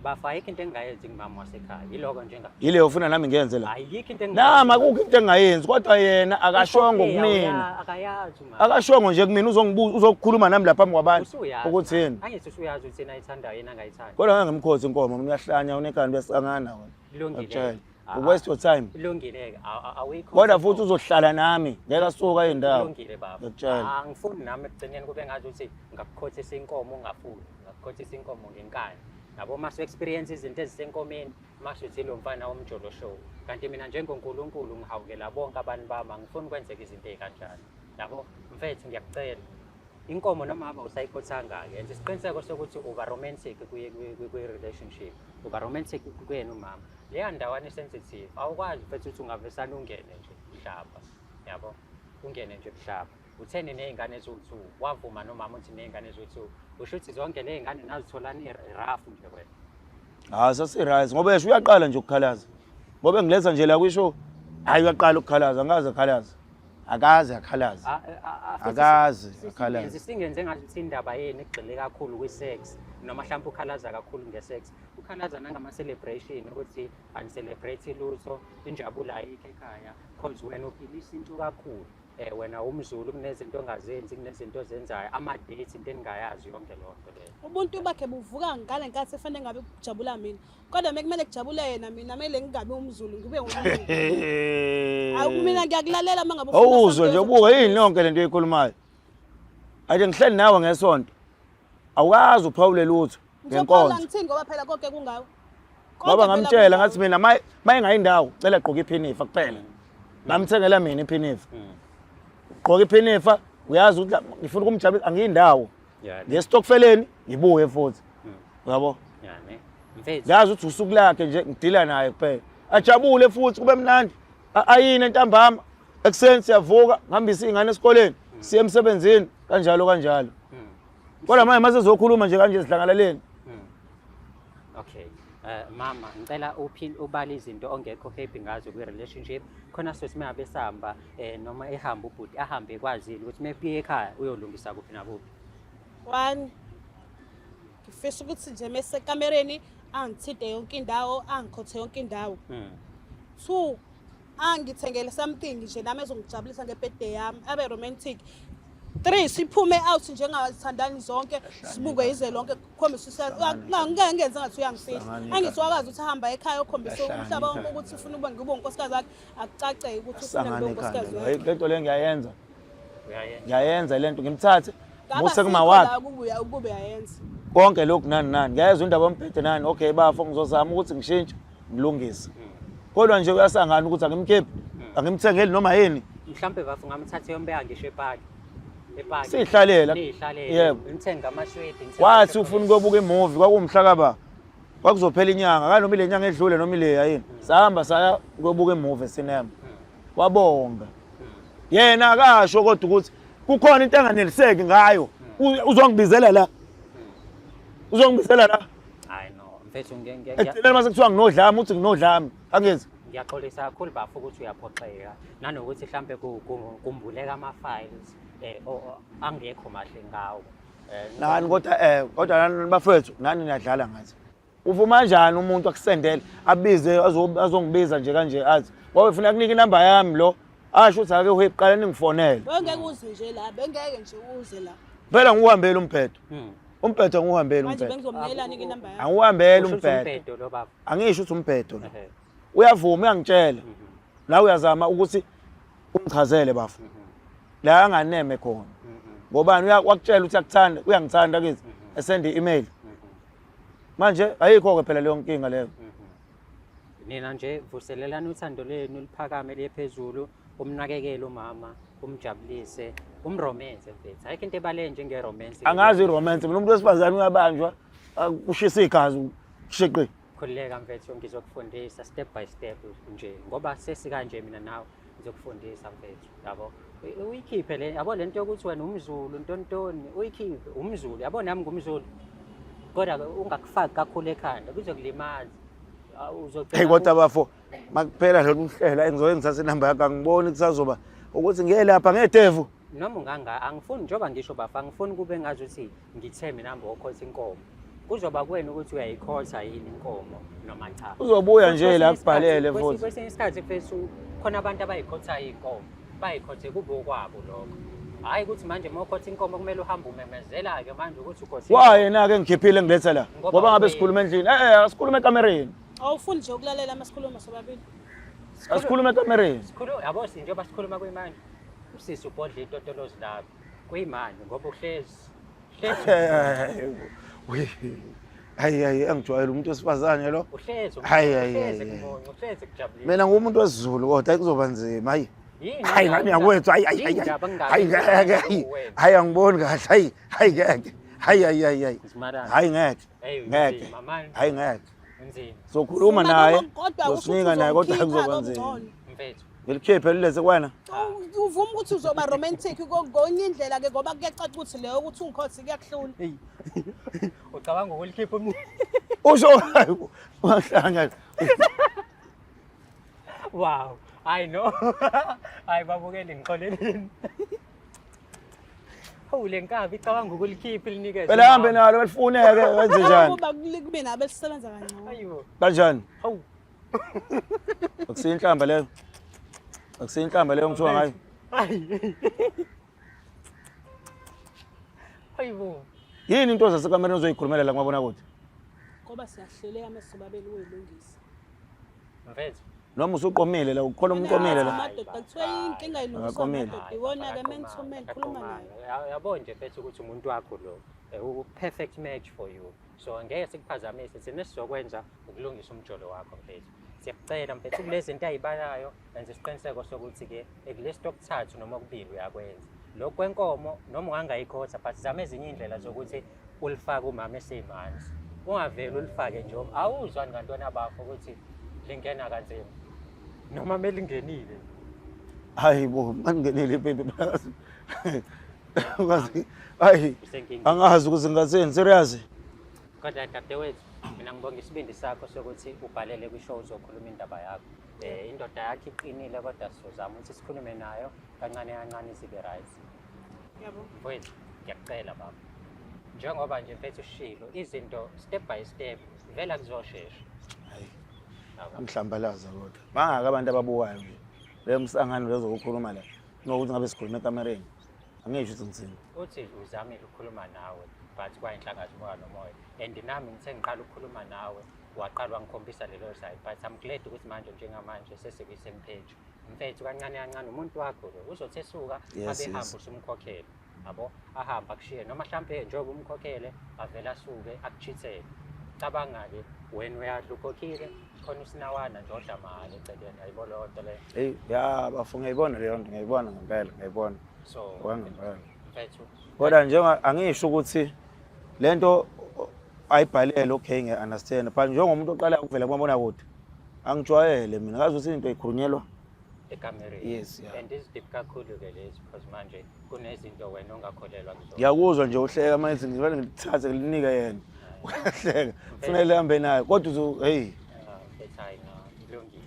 Bafa ayikho into engingayenzi kumama wasekhaya. Yiloko nje enga. Yileyo ufuna nami ngiyenze la. Ayikho into engingayenzi. Nami akukho into engingayenzi kodwa yena akashongo kumina. Akayazi umama. Akashongo nje kumina uzongibuza uzokukhuluma nami lapha phambi kwabantu Usuyazi. ukuthi yini. Angithi usuyazi ukuthi yena ayithandayo yena angayithandi. Kodwa ngeke ngimkhoze inkomo mina uyahlanya unenkani uyasangana wena. Kulungile. Ngiyakutshela. Ah, U waste your time. Kulungile-ke awuyikho. Kodwa futhi uzohlala nami ngeke asuka indawo. Kulungile baba. Ngiyakutshela. Angifuni nami ekugcineni kube ngathi ukuthi ngakukhothisa inkomo ungafuni. Ngakukhothisa inkomo ngenkani. Yabo uma su-experience izinto ezisenkomeni masho uthi lo mfana womjolo show. Kanti mina njengoNkulunkulu ngihawukela bonke abantu bami angifuni kwenzeka izinto ey'kanjalo. Yabo mfethu ngiyakucela. Inkomo noma ngabe usayikhothanga-ke yenza isiqiniseko sokuthi uba romantic kwi-relationship. Uba romantic kuyena umama. Leya ndawana i-sensitive awukwazi mfethu ukuthi ungavesane ungene nje mhlaba. Yabo? Ungene nje mhlaba. Utheni ney'ngane eziwu-two wavuma nomama uthi ney'ngane eziwu-two usho ukuthi zonke ley'ngane nazitholani irafu nje wena. Hayi sasi-right ngoba esho uyaqala nje ukukhalaza. Ngoba engiletha nje la kwisho hayi uyaqala ukukhalaza angikaze akhalaze. Akaze akhalaze. Akaze akhalaze. Singenze ngathi indaba yenu igxile kakhulu kwi-sex noma mhlawumbe ukhalaza kakhulu nge-sex. Ukhalaza nangama-celebration ukuthi ani-celebrate lutho, injabulo ayikho ekhaya cause wena uphilisa into kakhulu. Wena umZulu kunezinto ongazenzi, kunezinto ozenzayo, ama-dates into engingayazi yonke leyo nto leyo. Ubuntu bakhe buvuka ngale nkathi efanele ngabe kujabula mina. Kodwa mekumele kujabule yena mina kumele ngingabi umZulu ngibe ngumlungu. Awu mina ngiyakulalela uma ngabe ufuna Awuzwe nje something ubuka yini yonke lento oyikhulumayo. Ake ngihleli nawe ngesonto. Awukazi uphawule lutho Ngizophawula ngenkonzo. ngithini ngoba phela konke kungawe. Konke Ngoba phela ngamtshela kungawe. ngathi mina maye indawo cela gqoka iphinifa kuphela. Ngamthengela mina iphinifa. Gqoka iphinifa uyazi ukuthi ngifuna ukumjabulisa angiyindawo. Ngesitokfeleni ngibuye futhi. Uyabo? Mfethu. Ngazi ukuthi usuku lakhe nje ngidila naye kuphela. Ajabule futhi kube mnandi. Ayine ntambama ekuseni siyavuka ngihambise iy'ngane esikoleni siye emsebenzini kanjalo kanjalo. Kodwa manje mase sizokhuluma nje kanje sidlangalaleni. Okay. Mama, ngicela uphinde ubale izinto ongekho happy ngazo kwi-relationship. Khona sothi uma ngabe sihamba noma ehamba ubhuti ahambe ekwazile ukuthi uma efika ekhaya uyolungisa kuphi nakuphi. One, ngifisa ukuthi nje mesekamereni angithinte yonke indawo, angikhothe yonke indawo. Two, angithengele something nje nami ezongijabulisa nge-birthday yami, abe romantic. Three, siphume out njengazithandani zonke, sibuke izwe lonke, kukhombisa ngeke ngenze ngathi uyangifihla. Angithi wakwazi ukuthi ahamba ekhaya ukhombise umhlaba wonke ukuthi ufuna ukuba ngibe unkosikazi wakhe, akucace ukuthi ufuna ngibe unkosikazi wakhe. Le nto le ngiyayenza. Uyayenza. Ngiyayenza le nto ngimthathe Ngaba muse kuma sikho wakhe. la ukubuya ukube uyayenza. Konke lokhu nani nani. Ngiyayezwa indaba yombhede nani. Okay bafo ngizozama ukuthi ngishintshe ngilungise. Kodwa nje uyasangana ukuthi angimkhiphi, angimthengeli noma yini. Mhlambe bafo ngamthatha yombeka ngisho epaki. Epaki. Sihlalela. Nihlalela. Yebo. Ngithenge amaswidi, ngithenge Wathi ama-chocolate. ufuna ukuyobuka imovie kwakuwumhla kaba. Kwakuzophela inyanga, kanoma ile nyanga edlule noma ile yini. Sahamba saya ukuyobuka imovie esinema. Wabonga. Yena akasho kodwa ukuthi kukhona into enganeliseki ngayo. Uzongibizela la. Uzongibizela la. Hayi no, mfethu Ekugcineni mase kuthiwa nginodlame uthi nginodlame. Angenzi. Ngiyaxolisa kakhulu bafo ukuthi uyaphoxeka nanokuthi mhlambe kumbuleka ama-files angekho mahle ngawo. Nani kodwa kodwa nani bafethu nani niyadlala ngathi. Uvuma kanjani umuntu akusendele abize azongibiza nje kanje athi ngoba ufuna kunika inamba yami lo asho ukuthi ake uhe qala ningifonele. Bengeke uze nje la, bengeke nje uze la. Phela ngiwuhambele umbhedo. Umbhedo ngiwuhambele Manje umbhedo. bengizomnelani ke inamba yakho. Angiwuhambele Usho ukuthi umbhedo. umbhedo lo baba. Angisho ukuthi umbhedo lo. Uyavuma uyangitshela. La uyazama ukuthi umchazele bafo. La anganeme khona. Ngobani wakutshela ukuthi akuthanda, uyangithanda kithi. Esend i-email. Manje ayikho ke phela leyo nkinga leyo. Nina nje vuselelani uthando lwenu liphakame liye phezulu, umnakekele umama, umjabulise, umromance mfethu. Ayikho into ebale njenge-romance. Angazi i-romance, mina umuntu wesifazane uyabanjwa, kushisa igazi, kushiqi. Khululeka mfethu, ngizokufundisa step by step nje ngoba sesikanje mina nawe. Ngizokufundisa mfethu, yabo. Uyikhiphe le, yabo lento yokuthi wena umZulu ntontoni, uyikhiphe umZulu, yabo nami ngumZulu. Kodwa ke ungakufaki kakhulu ekhanda kuzokulimaza. Uzogcina Hey kodwa bafo makuphela lolu hlelo engizoke ngithathe inamba yakho angiboni kusazoba ukuthi ngiye lapha ngedevu. Noma unganga angifuni njengoba ngisho bafa angifuni kube ngazuthi ngithe mina mbokhotha inkomo. Kuzoba kuwena ukuthi uyayikhotha yini inkomo noma cha. Uzobuya nje la kubhalele futhi. Kwesinye isikhathi mfethu khona abantu abayikhothayo iy'nkomo bayikhothe kube okwabo lokho. Hhayi ukuthi manje uma ukhotha inkomo kumele uhambe umemezela-ke manje ukuthi ukhothe Why yena-ke ngikhiphile ngiletha la? Ngoba ngabe sikhuluma endlini. Eh eh asikhulume ekamereni. Awufuni nje ukulalela uma sikhuluma sobabili. Asikhulume ekamereni. Sikhuluma yabo njengoba sikhuluma kuyimanje. Usisi ubhodla itotolozi lakho kuyimanje ngoba uhlezi Hayi hayi angijwayele umuntu wesifazane lo. Uhlezi Hayi hayi. uhlezi kumuncu, uhlezi kujabulile. Mina ngumuntu wesiZulu kodwa hayi kuzoba nzima hayi. Yini Hayi ngani yakwethu hayi hayi hayi. Yindaba ngingabi Hayi ngeke hayi. wena? Hayi angiboni kahle hayi hayi ngeke. Hayi hayi hayi hayi. Nzimarana. Hayi ngeke. Hey, Ngeke. unzima mani. Hayi ngeke. Unzima. Sokhuluma naye. Kodwa usho Usinika naye kodwa ukuthi kuzoba uzokhipha nzima. okungcono. Mfethu. Ngilikhiphe lilethe kuwena. Uvuma ukuthi uzoba romantic ngonye indlela ke ngoba kuyacaca ukuthi leyo ukuthi ungikhothe kuyakuhlula. Hey. Ucabanga ukulikhipha umnini. Usho wahlanya. Wow. I know. Hayi babukeli ngixoleleni. Hawu le nkabi icabanga ukulikhipha ilinikeze. Phela hambe nalo belifuneke wenze njani? Kuba kube nabo elisebenza kangcono. Ayibo. Kanjani? Hawu. Akusiyo inhlamba leyo. Akusiyo inhlamba leyo ngithiwa ngayo. Hayi. Hayibo. Yini into zasekamereni ozoyikhulumela la kumabonakude? Ngoba siyahleleka mase sobabili uyilungisa. Mfethu. Noma usuqomile la ukhona umuntu oqomile la. Amadoda kuthiwa inkinga ilungiswa Akaqomile. amadoda. Iwona ke man to man khuluma naye. Yabo nje mfethu ukuthi umuntu wakho lo u perfect match for you. So angeke sikuphazamise thina esizokwenza ukulungisa umjolo wakho mfethu. Siyakucela mfethu kulezi zinto ayibalayo enza isiqiniseko sokuthi ke at least okuthathu noma okubili uyakwenza. Lokhu kwenkomo noma ungangayikhotha but zama ezinye iy'ndlela zokuthi ulifake umama esemanzi. Ungaveli ulifake nje awuzwani ngantwana bafo ukuthi lingena kanzima. Noma melingenile. Hayi bo, mangingenile baby. Ngazi hayi Usenkingeni. angazi ukuthi ngingathini serious. Kodwa dadewethu mina ngibonga isibindi sakho sokuthi ubhalele kwi-show uzokhuluma indaba yakho. Indoda yakho iqinile kodwa sizozama ukuthi sikhulume nayo kancane kancane zibe right. Yabo. Mfowethu ngiyakucela baba. Njengoba nje mfethu ushilo izinto step by step vele kuzoshesha. Hayi Yabo. amhlambalaza kodwa. Bangaka abantu ababukayo nje. Leyo msangano lezokukhuluma la. Nokuthi ngabe sikhuluma ekamereni. Angisho ukuthi ngithini. Uthi uzamile ukukhuluma nawe but kwayinhlangazi umoya nomoya. And nami ngithe ngiqala ukukhuluma nawe waqala wangikhombisa lelo side but I'm glad ukuthi manje njengamanje sesikwi-same page. Mfethu kancane kancane umuntu wakho lo uzothi esuka Yes, abe hamba yes. usumkhokhele. Yabo ahamba akushiye noma mhlampe njengoba umkhokhele avele asuke akuchithele. Cabanga-ke wena uyadla ukhokhile khona usinawana nje odla mahhala eceleni ayibo leyo nto leyo. Hey ya bafo ngiyayibona leyo nto ngiyayibona ngempela ngiyayibona. So Kwangempela. mfethu Kodwa njengoba angisho ukuthi lento ayibhalele okay ngiya understand but njengomuntu oqala ukuvela kumabonakude angijwayele mina ngazi ukuthi into ikhulunyelwa ekamereni. Yes, yeah. And izidip kakhulu-ke lezi because manje kunezinto wena ongakholelwa kuzona. Ngiyakuzwa nje uhleka manje ngivele ngilithathe ngilinike yena. Uyahleka. Kufanele lihambe naye kodwa uzo hey Ah, mfethu hayi no, kulungile.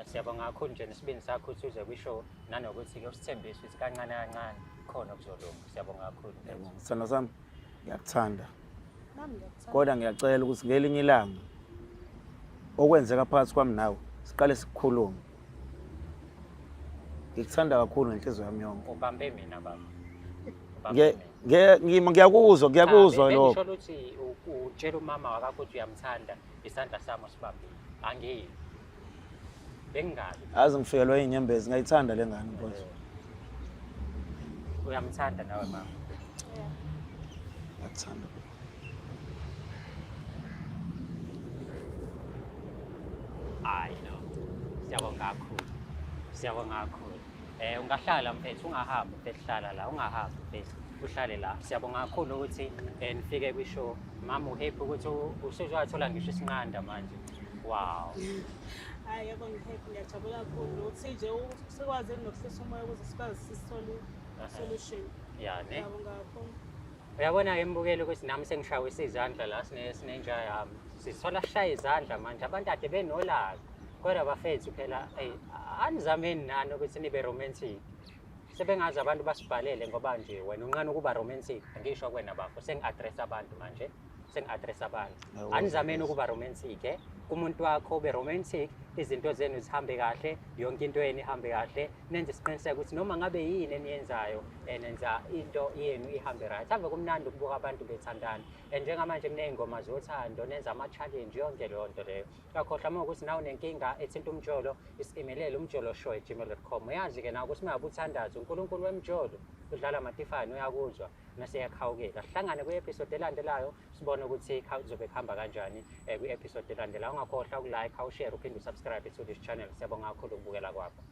Siyabonga kakhulu nje nesibindi sakho ukuthi uze kwi-show nanokuthi-ke usithembise ukuthi kancane kancane khona okuzolunga. Siyabonga kakhulu mfethu. Ngiyabonga sithando sami ngiyakuthanda. Nami ngiyakuthanda. Kodwa ngiyacela ukuthi ngelinye ilanga okwenzeka phakathi kwami nawe siqale sikukhulume. Ngikuthanda kakhulu ngenhliziyo yami yonke. Ubambe mina baba. Ubambe Nge mina. nge ngiyakuzwa ngiyakuzwa Cha, lokho. bengisho ukuthi utshela umama wakakho ukuthi uyamthanda isandla sami usibambile. Angiyi. Bengingabi. Azi ngifikelwe inyembezi ngayithanda le ngane mfowethu. Uyamthanda nawe mama. Yeah. Ngiyakuthanda. Hayi no. Siyabonga kakhulu. Siyabonga kakhulu. Ungahlala mfethu ungahambi mfethu hlala la ungahambi mfethu uhlale la. Siyabonga kakhulu ukuthi nifike kwi-show. Mama uhappy ukuthi usuzwathola ngisho isinqanda manje. Wow. Hhayi yebo, ngi-happy, ngiyajabula kakhulu ukuthi nje sikwazi nokuhlisa umoya ukuze sikwazi sisithole solution. Ya ne. Ngiyabonga kakhulu. Uyabona-ke mbukeli ukuthi nami sengishawisa izandla la sinenja yami. Sithola sishaya izandla manje abantu ade benolaka. Kodwa bafethu phela eyi anizameni nani ukuthi nibe romantic. Sebengazi abantu basibhalele ngoba nje wena unqana ukuba romantic. Angisho kuwena bafo, sengi-address abantu manje. Sengi-address abantu. Anizameni ukuba romantic eh. Kumuntu wakho ube romantic, izinto zenu zihambe kahle, yonke into yenu ihambe kahle. Nenze isiqiniseko ukuthi noma ngabe yini eniyenzayo, nenza into yenu ihambe right. Ave kumnandi ukubuka abantu bethandana. And njengamanje kuney'ngoma zothando, nenza ama-challenge, yonke leyo nto leyo. Uyakhohlwa uma ukuthi nawe unenkinga ethinta umjolo, isi-emailele umjoloshow@gmail.com. Uyazi-ke nawe ukuthi uma ngabe uthandaza, uNkulunkulu wemjolo udlala matifane, uyakuzwa naseyakhawukela. Sihlangane kwi-episode elandelayo, sibone ukuthi kuzobe kuhamba kanjani kwi-episode elandelayo. Ungakhohlwa ukulike, ushare, uphinde usubscribe to this channel. Siyabonga kakhulu ukubukela kwakho.